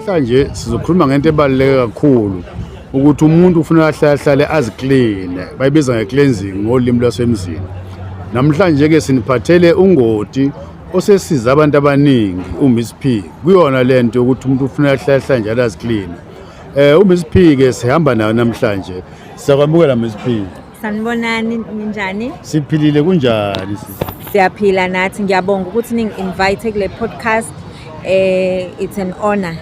Namhlanje sizokhuluma ngento ebaluleke kakhulu, ukuthi umuntu ufuna ahlale hlale azikline, bayibiza nge-cleansing ngolimi lwasemzini. Namhlanje ke siniphathele ungoti osesiza abantu abaningi, uMiss P, kuyona lento yokuthi umuntu ufuna ahlale hlale njalo azikline. UMiss P ke sihamba nayo namhlanje. Siyakwamukela, Miss P. Sanibonani, ninjani? Siphilile, kunjani, sisi? Siyaphila nathi. Ngiyabonga ukuthi ningi-invite kule podcast. It's an honor.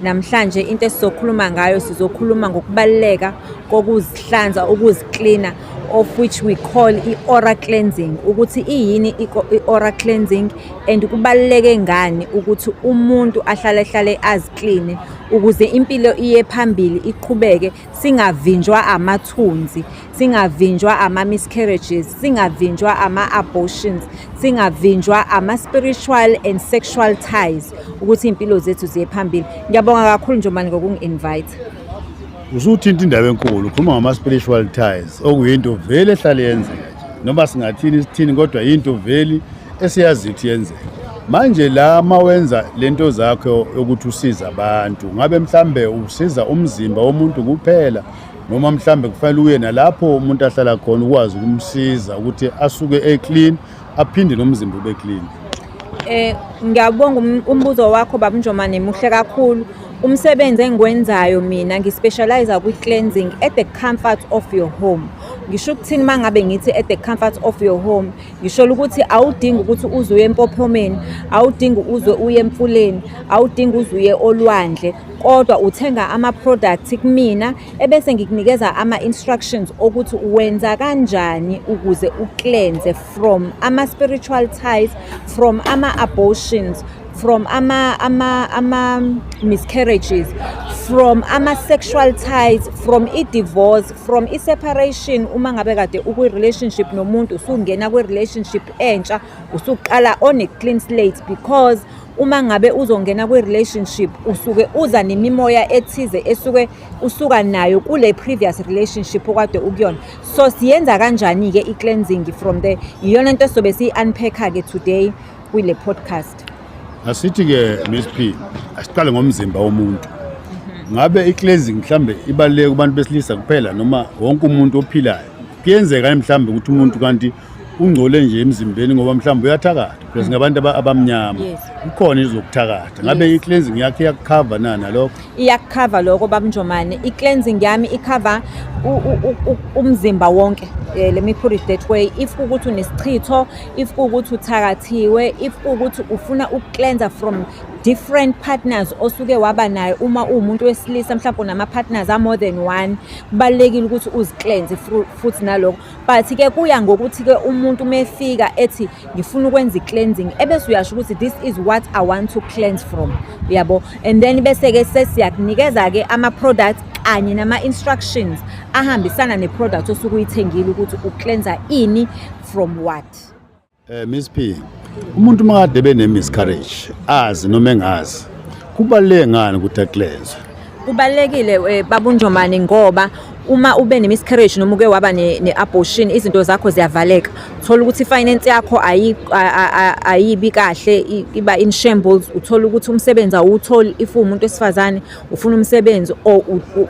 Namhlanje into esizokhuluma ngayo, sizokhuluma ngokubaluleka kokuzihlanza, ukuziklina, of which we call i-aura cleansing. Ukuthi iyini i-aura cleansing and kubaluleke ngani ukuthi umuntu ahlale hlale azikline ukuze impilo iye phambili, iqhubeke, singavinjwa amathunzi, singavinjwa ama-miscarriages, singavinjwa ama-abortions, singavinjwa ama-spiritual and sexual ties, ukuthi iy'mpilo zethu ziye phambili. Ngiyabonga kakhulu, Njomane, ngokungi-invite. Usuthinta indaba enkulu, ukhuluma ngama-spiritual ties, okuyinto vele ehlale yenzeka nje, noma singathini sithini, kodwa yinto vele esiyaziyo ukuthi yenzeka. Manje la mawenza lento zakho yokuthi usiza abantu, ngabe mhlambe usiza umzimba womuntu kuphela, noma mhlambe kufanele uye nalapho umuntu ahlala khona ukwazi ukumsiza ukuthi asuke e-clean, aphinde nomzimba ube clean? Ngiyabonga umbuzo wakho, baba Njomane, muhle kakhulu. Umsebenzi engiwenzayo mina, ngispecialize kwi-cleansing at the comfort of your home. Ngisho ukuthini mangabe ngithi at the comfort of your home? Ngisho ukuthi awudingi ukuthi uze uye empophomeni, awudingi uze uye emfuleni, awudingi uze uye olwandle, kodwa uthenga ama-products kumina, ebese ngikunikeza ama-instructions okuthi wenza kanjani ukuze ucleanse from ama-spiritual ties, from ama-abortions, from ama miscarriages, from ama sexual ties, from i-divorce, from i-separation. Uma ngabe kade ukwi-relationship nomuntu, usungena kwi-relationship entsha, usuqala on a clean slate, because uma ngabe uzongena kwi-relationship, usuke uza nemimoya ethize esuke usuka nayo kule previous relationship okade ukuyona. So siyenza kanjani-ke i-cleansing from there? Iyona into esizobe siyi-unpack-a-ke today kule podcast. Asithi-ke, Miss P, asiqale ngomzimba womuntu. Ngabe i-cleansing mhlambe ibaluleke kubantu besilisa kuphela noma wonke umuntu ophilayo? Kuyenzeka yini mhlambe ukuthi umuntu kanti ungcole nje emzimbeni ngoba mhlambe uyathakatha? Because ngabantu abamnyama kukhona izokuthakatha. Ngabe i-cleansing yakhe iyakukhava na nalokho? Iyakukhava lokho, babNjomane. I-cleansing yami ikhava umzimba wonke. Let me put it that way. If kuwukuthi unesichitho, if kuwukuthi uthakathiwe, if kuwukuthi ufuna ukucleansa from different partners osuke waba nayo, uma uwumuntu wesilisa mhlawumbe unama-partners a-more than one, kubalulekile ukuthi uzicleanse futhi nalokho. But-ke kuya ngokuthi-ke umuntu uma efika ethi ngifuna ukwenza i-cleansing, ebese uyasho ukuthi this is what I want to cleanse from, uyabo, and then bese-ke sesiyakunikeza-ke ama-products kanye nama-instructions ahambisana ne-product osuke uyithengile, ukuthi ucleansa ini from what. Miss P, umuntu makade bene miscarriage, azi noma engazi, kubaluleke ngani ukuthi acleanse? Kubalulekile, babunjomane, ngoba uma ube ne-miscarriage noma uke waba ne-abortion, izinto zakho ziyavaleka. Uthola ukuthi i-finance yakho ayibi kahle, iba in shambles. Uthola ukuthi umsebenzi awuwutholi if uwumuntu wesifazane ufuna umsebenzi, or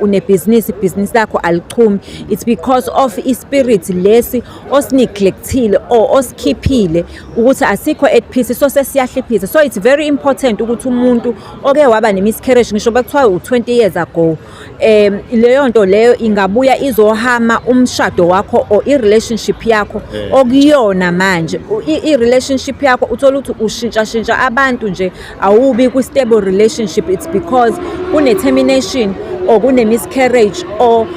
unebhizinisi, ibhizinisi lakho alichumi. It's because of i-spirit lesi osineglectile or osikhiphile ukuthi asikho at peace, so sesiyahliphisa. So it's very important ukuthi umuntu oke waba ne-miscarriage, ngisho bekuthiwa u-20 years ago, leyo nto leyo ingabuya izohama umshado wakho or i-relationship yakho okuyona manje. I-relationship yakho, uthola ukuthi ushintshashintsha abantu nje, awubi kwi-stable relationship. It's because kune-termination or kune-miscarriage or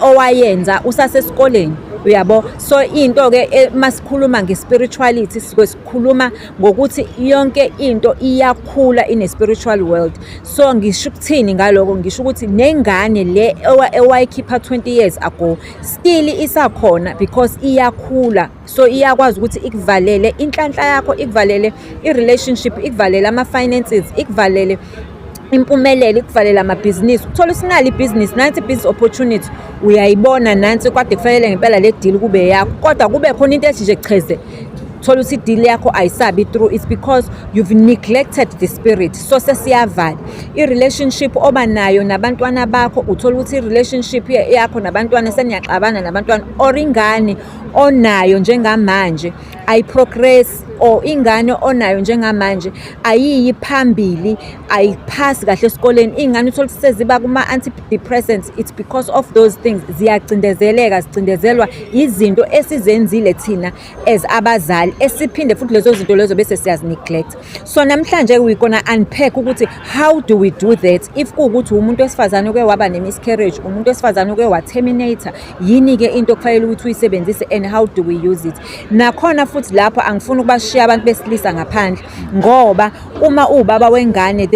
owayenza usasesikoleni, uyabo. So into-ke, masikhuluma nge-spirituality, sike sikhuluma ngokuthi yonke into iyakhula ine-spiritual world. So ngisho ukuthini ngaloko? Ngisho ukuthi nengane le ewayikhipha 20 years ago still isakhona, because iyakhula. So iyakwazi ukuthi ikuvalele inhlanhla yakho, ikuvalele i-relationship, ikuvalele ama-finances, ikuvalele impumelelo, ikuvalele amabhizinisi. Uthola usinalo ibhizinisi, nansi i-business opportunity, uyayibona nansi, kade kufanele ngempela le deal kube yakho, kodwa kube khona into ethi nje cheze. Thola ukuthi i-deal yakho ayisabi through. It's because you've neglected the spirit. So sesiyavala i-relationship oba nayo nabantwana bakho. Uthola ukuthi i-relationship yakho nabantwana, seniyaxabana nabantwana, or ingane onayo njengamanje ayi-progress, or ingane onayo njengamanje ayiyi phambili, ayiphasi kahle esikoleni. Iy'ngane uthola ukuthi seziba kuma-antidepressants. It's because of those things. Ziyacindezeleka, zicindezelwa izinto esizenzile thina as abazali, esiphinde futhi lezo zinto lezo bese siyazi-neglect. So namhlanje we gonna unpack ukuthi how do we do that. If kuwukuthi umuntu wesifazane uke waba ne-miscarriage, umuntu wesifazane uke wa-terminate, yini-ke into okufanele ukuthi uyisebenzise and how do we use it? Nakhona futhi lapho angifuni ukubashiya abantu besilisa ngaphandle, ngoba uma uwubaba wengane,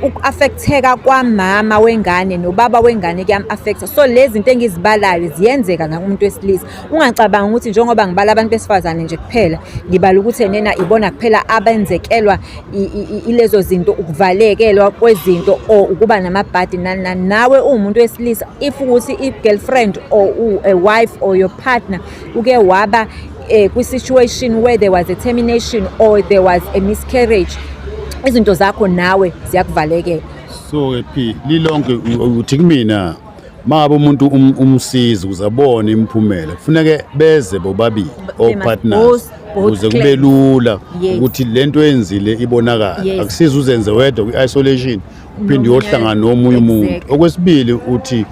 uku-affecteka kwamama wengane nobaba wengane kuyam-affecta. So lezi zinto engizibalayo ziyenzeka nakumuntu wesilisa. Ungacabanga ukuthi njengoba ngibala abantu besifazane nje kuphela, ngibala ukuthi enena ibona kuphela abenzekelwa ilezo zinto, ukuvalekelwa kwezinto or ukuba namabhadi nani nani. Nawe uwumuntu wesilisa, if ukuthi i-girlfriend or a wife or your partner uke waba kwi-situation where there was a termination or there was a miscarriage, izinto zakho nawe ziyakuvalekela. So ke P, lilonke uthi kumina, mangabe umuntu umsizi ukuze abone imiphumela, kufuneke beze bobabili o-partners both ukuze kube cleanse. lula ukuthi lento oyenzile ibonakala. Akusizi uzenze wedwa kwi-isolation, uphinde Nomunye- uyohlangana nomunye umuntu. Okwesibili, uthi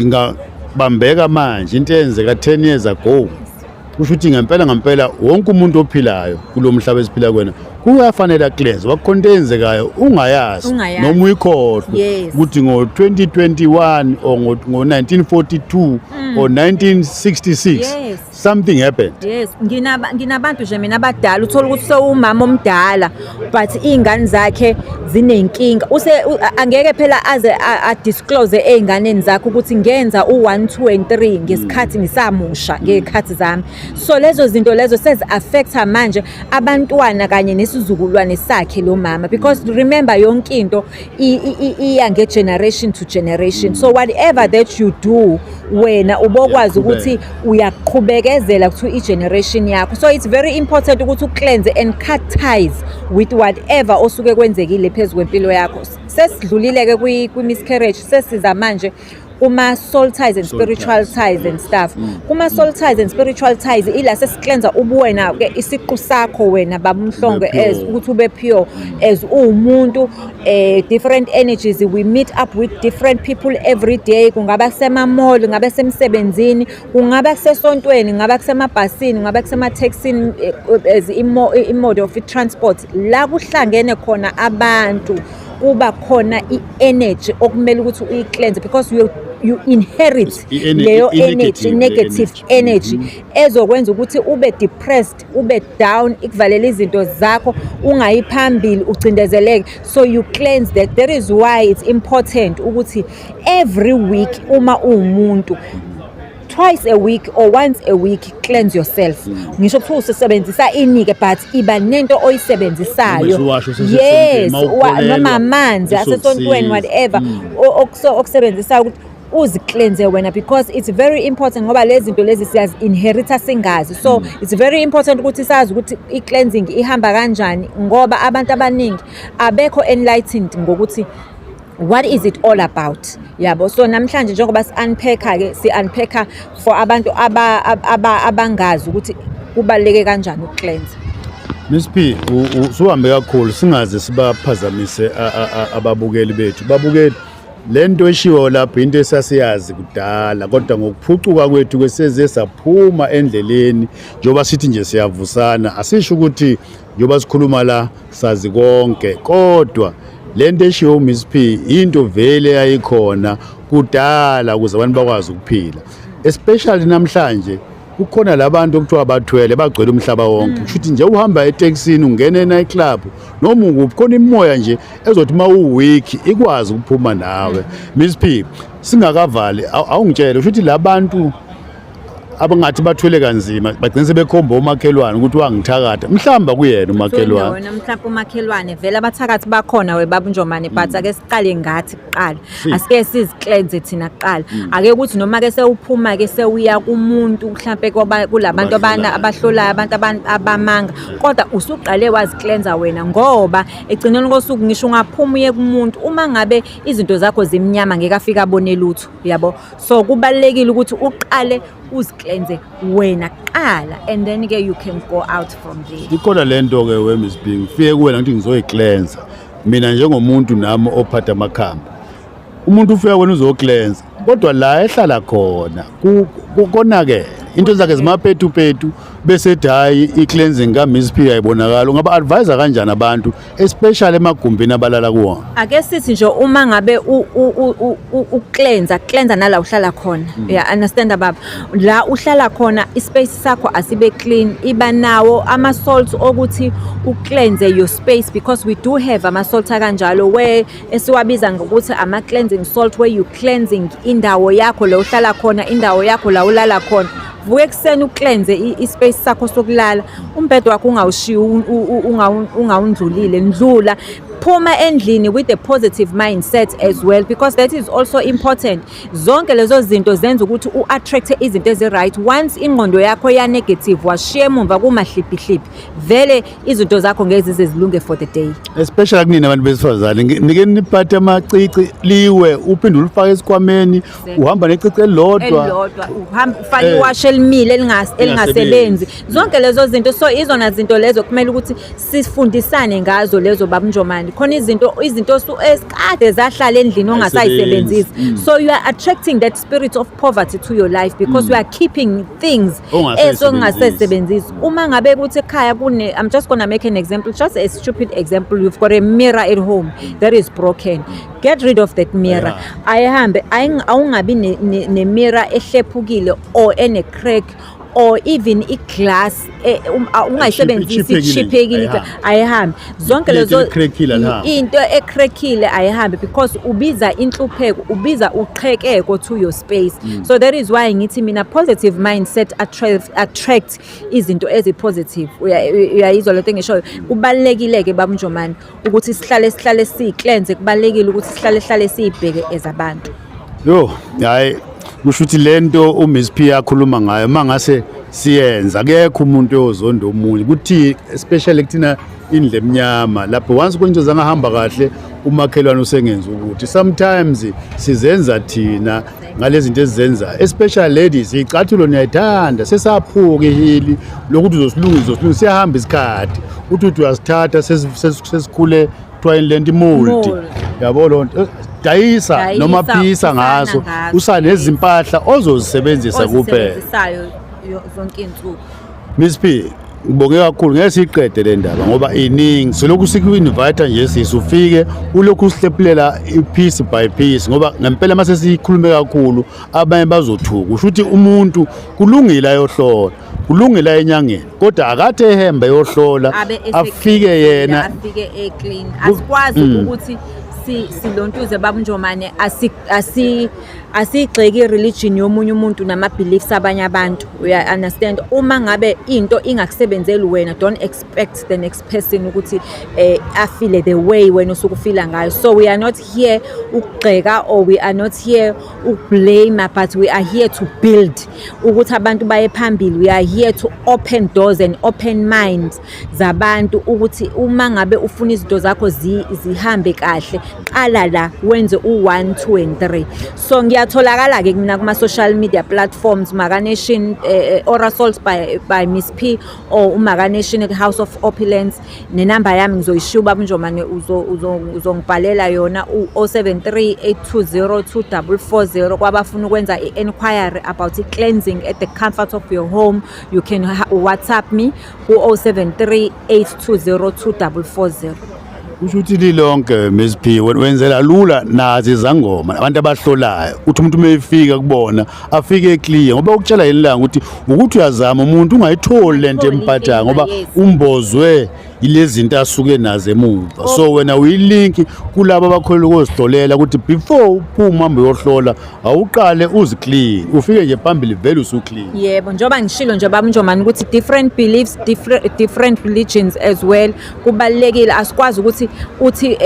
ngingabambeka manje into eyenzeka 10 years ago, kusho ukuthi ngempela ngempela wonke umuntu ophilayo kulo mhlaba esiphila kuwena kuyafanele a-cleanse. Wakukhona into eyenzekayo ungayazi Ungayazi. noma uyikhohlwe ukuthi ngo-2021 or ngo-1942 or 1966 something happened. Yes, nginabantu nje mina abadala, uthola ukuthi sewumama omdala but iy'ngane zakhe zinenkinga. Angeke phela aze a-disclose ey'nganeni zakhe ukuthi ngenza u-1 2 and 3 ngesikhathi ngisamusha, ngey'khathi zami. So lezo zinto lezo sezi-affecta manje abantwana kanye nesizukulwane sakhe lo mama, because remember, yonke into iya nge-generation to generation. So whatever that you do, wena ubokwazi ukuthi uyaqhubekezela to i-generation yakho. So it's very important ukuthi u-cleanse and cut ties with whatever osuke kwenzekile phezu kwempilo yakho. Sesidlulile-ke kwi-miscarriage, sesiza manje kuma-soul ties and Soul spiritual ties. ties and stuff. Kuma-soul ties and spiritual ties ila sesi-cleansa ubuwena-ke, isiqu sakho wena, baba uMhlongo, Ube pure. as ukuthi ube pure as uwumuntu. Different energies, we meet up with different people every day, kungaba kusema-mall, kungaba semsebenzini, kungaba kusesontweni, kungaba kusemabhasini, kungaba kusemathekisini, as i-mode of transport la kuhlangene khona abantu, kuba khona i-energy okumele ukuthi uyi-cleanse because you inherit leyo energy, i-negative negative energy. energy ezokwenza ukuthi ube depressed, ube down, ikuvalele izinto zakho, ungayi phambili, ucindezeleke. So you cleanse that. That is why it's important ukuthi every week, uma uwumuntu, twice a week or once a week, cleanse yourself. Ngisho kuthiwa usebenzisa inike, but iba nento oyisebenzisayo. Noma isiwasho sasesontweni, Yes, mawukholelwa, noma amanzi asesontweni, izokusiza. whatever okusebenzisayo ukuthi uzi-cleanse wena, because it's very important, ngoba lezi zinto lezi siyazi-inherita singazi. So it's very important ukuthi sazi ukuthi i-cleansing ihamba kanjani, ngoba abantu abaningi abekho enlightened ngokuthi what is it all about, yabo. So namhlanje njengoba si-unpacka-ke, si-unpacka for abantu abangazi ukuthi kubaluleke kanjani uku-cleanse. Miss P, usuhambe kakhulu, singaze sibaphazamise ababukeli bethu. Babukeli, lento eshiwo lapho into esasiyazi kudala, kodwa ngokuphucuka kwethu kweseze saphuma endleleni. Njengoba sithi nje siyavusana, asisho ukuthi njengoba sikhuluma la sazi konke, kodwa lento eshiwo uMiss P into vele yayikhona kudala ukuze abantu bakwazi ukuphila. Especially namhlanje kukhona labantu okuthiwa bathwele, bagcwele umhlaba wonke. Kusho ukuthi nje uhamba etekisini, ungena e-night club noma ukuphi, khona imimoya nje ezothi uma uweak ikwazi ukuphuma nawe. Miss P, singakavali, awungitshele, kusho ukuthi labantu Abangathi bathwele kanzima, bagcina sebekhomba umakhelwane ukuthi wangithakatha, mhlawumbe kuyena umakhelwane. Wena mhlawumbe umakhelwane vele abathakathi bakhona, webaba uNjomane, but ake siqale ngathi kuqala. Asike sizicleanse thina kuqala. Ake ukuthi noma ke sewuphuma ke sewuya kumuntu, mhlambe kulabantu abana abahlolayo, abantu abamanga, kodwa usuqale wazicleansa wena, ngoba egcineni kosuku ngisho ungaphuma uye kumuntu, uma ngabe izinto zakho zimnyama, ngeke afike abone lutho, yabo. So kubalekile ukuthi uqale uzicleanse wena kuqala, and then ke you can go out from there. Ikhona lento ke, we Miss B, ngifike kuwena ngithi ngizoyicleansa mina njengomuntu nami ophatha amakhambi. Umuntu ufika wena uzocleansa, kodwa la ehlala khona konakele, into zakhe zimapetu-petu, bese ethi hhayi, i-cleansing ka-Miss P ayibonakala. Ungaba-advise kanjani abantu, especially emagumbini abalala kuwona? Ake sithi nje uma ngabe ucleansa, cleansa nala uhlala khona. Yeah, understand baba, la uhlala khona ispace sakho asibe clean. Iba nawo ama salt okuthi ucleanse your space, because we do have ama salt akanjalo where esiwabiza ngokuthi ama cleansing salt, where you cleansing indawo yakho la uhlala khona, indawo yakho la ulala khona. Vuka ekuseni ucleanse ispace sakho sokulala, umbhedo wakho ungawushiyi ungawundlulile. Ndlula, phuma endlini with a positive mindset as well, because that is also important. Zonke lezo zinto zenza ukuthi u-attract izinto ezi-right. Once ingqondo yakho ya negative, washiya emumva kumahliphihliphi, vele izinto zakho ngeke zize zilunge for the day. Especially kunina abantu besifazane, nike niphathe amacici, liwe uphinde ulifake esikhwameni, uhamba necici elilodwa. Elilodwa, uhamba ufake iwashi elimile elingasebenzi, zonke lezo zinto. So izona zinto lezo kumele ukuthi sifundisane ngazo lezo, babunjomani. Khona izinto esikade zahlala endlini ongasayisebenzisi. So you are attracting that spirit of poverty to your life because you are keeping things ongasayisebenzisi. Esongasebenzisi. Uma ngabe kuthi ekhaya kune, I'm just gonna make an example, just a stupid example, you've got a mirror at home that is broken, get rid of that mirror. Ayihambe. Awungabi ne-mirror ehlephukile or ene crack or even iglass ungayisebenzisi. Ichiphekile. Ichiphekile. Ayihambe. Ayihambe zonke Into lezo. ecrackile alihambi. Into ecrackile ayihambi, because ubiza inhlupheko, ubiza uqhekeko to your space. So that is why ngithi mina positive mindset attract izinto ezi-positive. Uyayizwa lento engishoyo? Kubalulekile-ke, babunjomani, ukuthi sihlale siyicleanse. Kubalulekile ukuthi sihlale hlale siyibheke as abantu. Yo, hayi, kusho ukuthi lento uMiss P akhuluma ngayo, mangase siyenza, akekho umuntu ozonda omunye. Kuthi especially kuthina indle emnyama, lapho once kwento zangahamba kahle, umakhelwane usengenza ukuthi sometimes sizenza thina ngalezi zinto esizenzayo, especially ladies, icathulo niyayithanda, sesaphuka ihili lokuthi uzosilungisa, uzosilungisa, siyahamba isikhathi, uthi uyasithatha, sesikhule, kuthiwa yini lento, imold. Mold. Yabo, loo nto dayisa Dayisa, noma phisa phisana ngaso, ngaso, usanezimpahla ozozisebenzisa kuphela. Ozisebenzisayo zonke iy'nsuku. Miss P, ngibonge kakhulu. Ngeke siyiqede le ndaba ngoba iningi. Silokhu siku-invite nje, sisi, ufike ulokhu usihlephulela i-piece by piece, ngoba ngempela mase siyikhulume kakhulu abanye bazothuka. Usho ukuthi umuntu kulungile ayohlola, kulungile aye enyangeni, kodwa akathe ehembe eyohlola Abe afike yena afike e-clean. Asikwazi ukuthi silontuze, babunjomane, asiyigxeki i-religion yomunye umuntu nama-beliefs abanye abantu, uya understand? Uma ngabe into ingakusebenzeli wena, don't expect the next person ukuthi afile the way wena osuke ufila ngayo. So we are not here ukugxeka or we are not here ukublame, but we are here to build ukuthi abantu baye phambili. We are here to open doors and open minds zabantu, ukuthi uma ngabe ufuna izinto zakho zihambe kahle, qala la, wenze u-1, 2 and 3. So ngiyatholakala-ke mina kuma-social media platforms, Makanation, Ora Salt by Miss P or uMakanation at House of Opulence. Nenamba yami ngizoyishiya, ubaba uNjomane uzongibhalela yona, u-073 820 2440, kwabafuna ukwenza i-enquiry about i-cleansing at the comfort of your home. You can WhatsApp me ku-073 820 2440. Kusho ukuthi lilonke, Miss P, wenzela lula nazi izangoma, abantu abahlolayo, uthi umuntu uma efika kubona afike clear, ngoba ukutshela yini la ukuthi uyazama umuntu ungayitholi lento Ungayitholi empathayo ngoba inkinga, yes. umbozwe. Ilezi zinto asuke nazo emuva. So wena uyilink kulabo abakholelwa ukuzihlolela ukuthi before uphume uhambe uyohlola, awuqale uziclean, ufike nje phambili vele usuclean. Yebo, njengoba ngishilo nje, baba Njomani, ukuthi different beliefs, different religions as well. Kubalulekile, asikwazi ukuthi uthi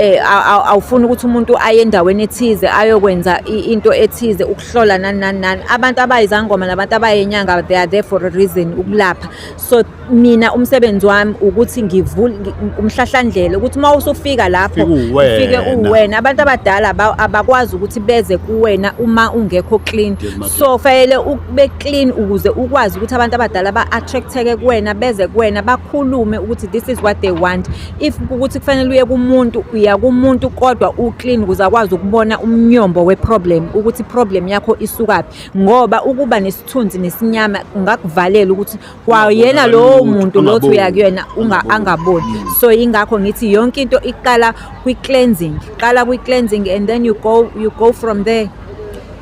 awufuni ukuthi umuntu aye endaweni ethize ayokwenza into ethize, ukuhlola, nani nani nani. Abantu abayizangoma nabantu abayenyanga, they are there for a reason, ukulapha. So mina umsebenzi wami ukuthi ngivule umhlahlandlela ukuthi uma usufika lapho, Ufike uwena. ufike uwena. Abantu abadala abakwazi ukuthi beze kuwena uma ungekho clean. So fanele ube clean ukuze ukwazi ukuthi abantu abadala ba-attracteke kuwena, beze kuwena, bakhulume ukuthi this is what they want. If ukuthi kufanele uye kumuntu, uya kumuntu, kodwa uclean ukuze akwazi ukubona umnyombo we-problem, ukuthi i-problem yakho isukaphi, ngoba ukuba nesithunzi nesinyama kungakuvalela ukuthi kwayena lowo muntu lo othi uya kuyena angaboni. So ingakho ngithi yonke into iqala kwi-cleansing, qala kwi-cleansing and then you go from there.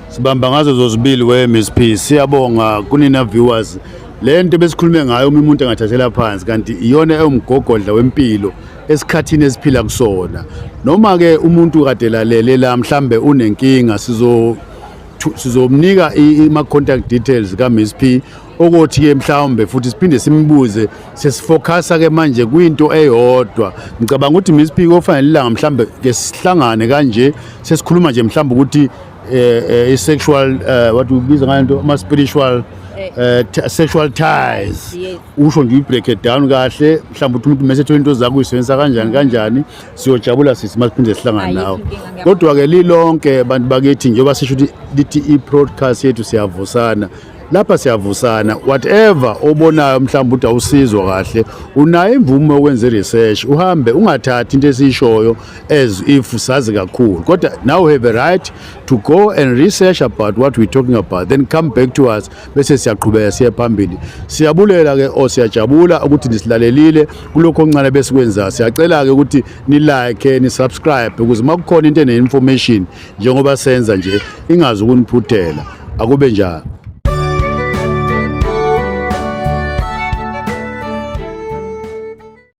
Sibamba ngazo zozibili we Miss P. Siyabonga kunina viewers. Le nto besikhulume ngayo, uma umuntu engathathela phansi, kanti iyona ewumgogodla wempilo esikhathini esiphila kusona. Noma ke umuntu kade lalele la, mhlambe unenkinga, sizomnika ima contact details ka Miss P, ukuthi ke mhlawumbe futhi siphinde simbuze. Sesifocusa ke manje kwinto eyodwa. Ngicabanga ukuthi Miss P kofanele ilanga mhlambe ke sihlangane kanje, sesikhuluma nje mhlambe ukuthi i-sexual, what ubiza ngayo into, ama spiritual sexual ties. Usho nje uyi-break it down kahle, mhlawumbe ukuthi umuntu mase ethola into zakho uyisebenzisa kanjani kanjani. Siyojabula sisi masiphinde sihlangane Ayikho nawe. inkinga, ngiyabonga. Kodwa ke lilonke, bantu bakithi, njengoba sisho ukuthi lithi i-podcast yethu siyavusana lapha, siyavusana. Whatever obonayo mhlawumbe ukuthi awusizwa kahle, unayo imvume yokwenza i-research, uhambe, ungathathi into esiyishoyo as if sazi kakhulu, kodwa now have a right to go and research about what we're talking about, then come back to us, bese siyaqhubeka siye phambili. Siyabulela ke o siyajabula ukuthi nisilalelile kulokho okuncane besikwenza. Siyacela ke ukuthi ni like, ni subscribe, ukuze makukhona into ene information njengoba senza nje ingazi ukuniphuthela. Akube njalo.